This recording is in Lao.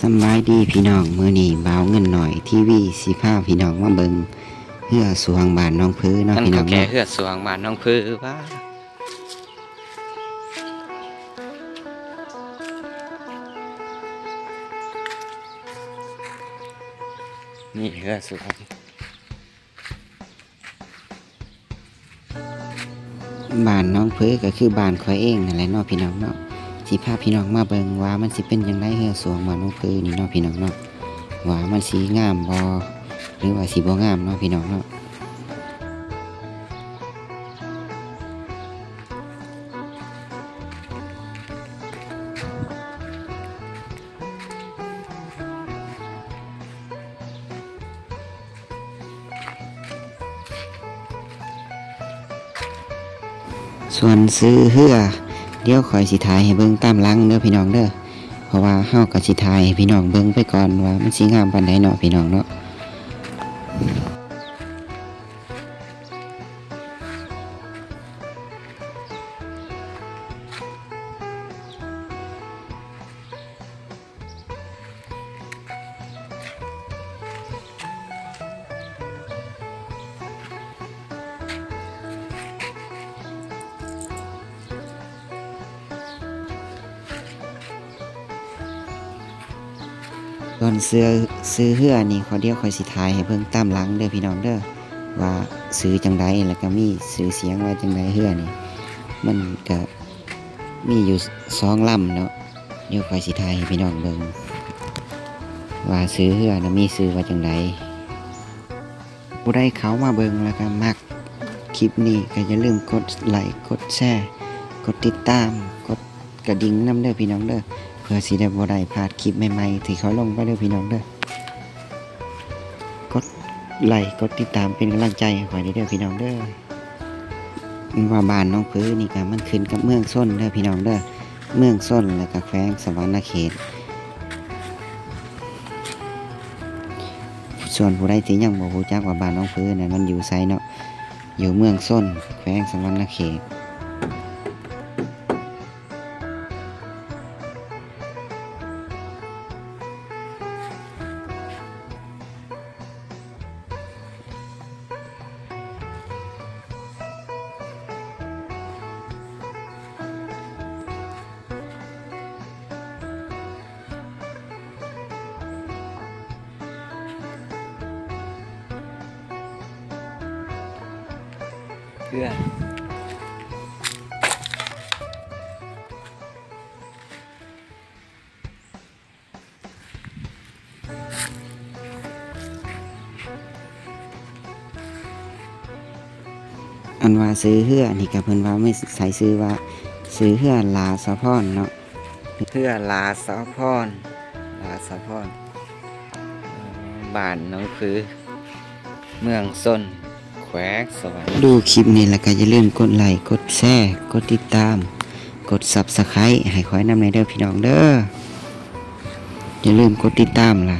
ສຳບາຍດີພີ່ນ້ອງ, ມື້ນີ້ບ່າວເງິນໜ້ອຍທີວີຊິພາພີ່ນ້ອງມາເບິ່ງເຮືອສວງບ້ານໜອງເພີເນາະ ພີ່ນ້ອງເນາະ. ເຮືອສວງບ້ານໜອງເພີວ່າ ນີ້ເຮືອສວງ ບ້ານໜອງເພີກໍຄືບ້ານຂ້ອຍເອງນັ້ນແຫຼະເນາະ ພີ່ນ້ອງເນາະ. ຊິພາພີ່ນ້ອງມາເບິ່ງວ່າມັນຊິເປັນຈັ່ງໃດ ເຮືອສວງບ້ານໜອງເພີນີ້ເນາະ ພີ່ນ້ອງເນາະ, ວ່າມັນຊິງາມບໍ່ ຫຼືວ່າຊິບໍ່ງາມເນາະ ພີ່ນ້ອງເນາະ. ສ່ວນຊື່ເຮືອ ດຽວຂ້ອຍຊິຖ່າຍໃຫ້ເບິ່ງຕາມຫຼັງເດີພີ່ນ້ອງເດີ, ເພາະວ່າເຮົາກໍຊິຖ່າຍໃຫ້ພີ່ນ້ອງເບິ່ງໄປກ່ອນວ່າມັນຊິງາມປານໃດເນາະ ພີ່ນ້ອງເນາະ. ສ່ວນເສືອ ຊື່ເຮືອນີ້ ຂໍ ດຽວຂ້ອຍຊິຖ່າຍໃຫ້ເບິ່ງຕາມຫຼັງເດີພີ່ນ້ອງເດີ ວ່າຊື່ຈັ່ງໃດ ແລ້ວກໍມີຊື່ສຽງວ່າຈັ່ງໃດ. ເຮືອນີ້ມັນກະມີຢູ່ສອງລຳເນາະ, ດຽວຂ້ອຍຊິຖ່າຍໃຫ້ພີ່ນ້ອງເບິ່ງວ່າຊື່ເຮືອນະມີຊື່ວ່າຈັ່ງໃດ. ຜູ້ໃດເຂົ້າມາເບິ່ງແລ້ວກໍມັກຄລິບນີ້ ກໍຢ່າລືມກົດໄລ້ ກົດແຊ ກົດຕິດຕາມ ກົດກະດິ່ງນຳເດີພີ່ນ້ອງເດີ ເພື່ອຊິໄດ້ບໍ່ໄດ້ພາດຄລິບໃໝ່ໆທີ່ຂ້ອຍລົງໄປເດີພີ່ນ້ອງເດີ. ກົດໄລ້ ກົດຕິດຕາມເປັນກຳລັງໃຈໃຫ້ຂ້ອຍແດ່ເດີພີ່ນ້ອງເດີ. ເຫັນວ່າບ້ານໜອງເພີນີ້ກໍມັນຂຶ້ນກັບເມືອງຊົນເດີພີ່ນ້ອງເດີ, ເມືອງຊົນ ແລ້ວກໍແຂວງສະຫວັນນະເຂດ. ສ່ວນຜູ້ໃດທີ່ຍັງບໍ່ຮູ້ຈັກວ່າບ້ານໜອງເພີນັ້ນມັນຢູ່ໃສເນາະ, ຢູ່ເມືອງຊົນ ແຂວງສະຫວັນນະເຂດ. ເພື່ອ ອັນວ່າຊື່ເຮືອນີ້ກໍເພິ່ນວ່າມີໃສ່ຊື່ວ່າ ຊື່ເຮືອຫຼ້າສາວພອນເນາະ, ເຮືອຫຼ້າສາວພອນ ຫຼ້າສາວພອນ ບ້ານໜອງຜື ເມືອງຊົນ ແຂວງສະຫວັນ. ດູຄລິບນີ້ແລ້ວກໍຢ່າລືມກົດໄລ້ ກົດແຊ ກົດຕິດຕາມ ກົດຊັບສະໄຄຣບ໌ໃຫ້ຂ້ອຍນຳແດ່ເດີພີ່ນ້ອງເດີ. ຢ່າລືມກົດຕິດຕາມລະ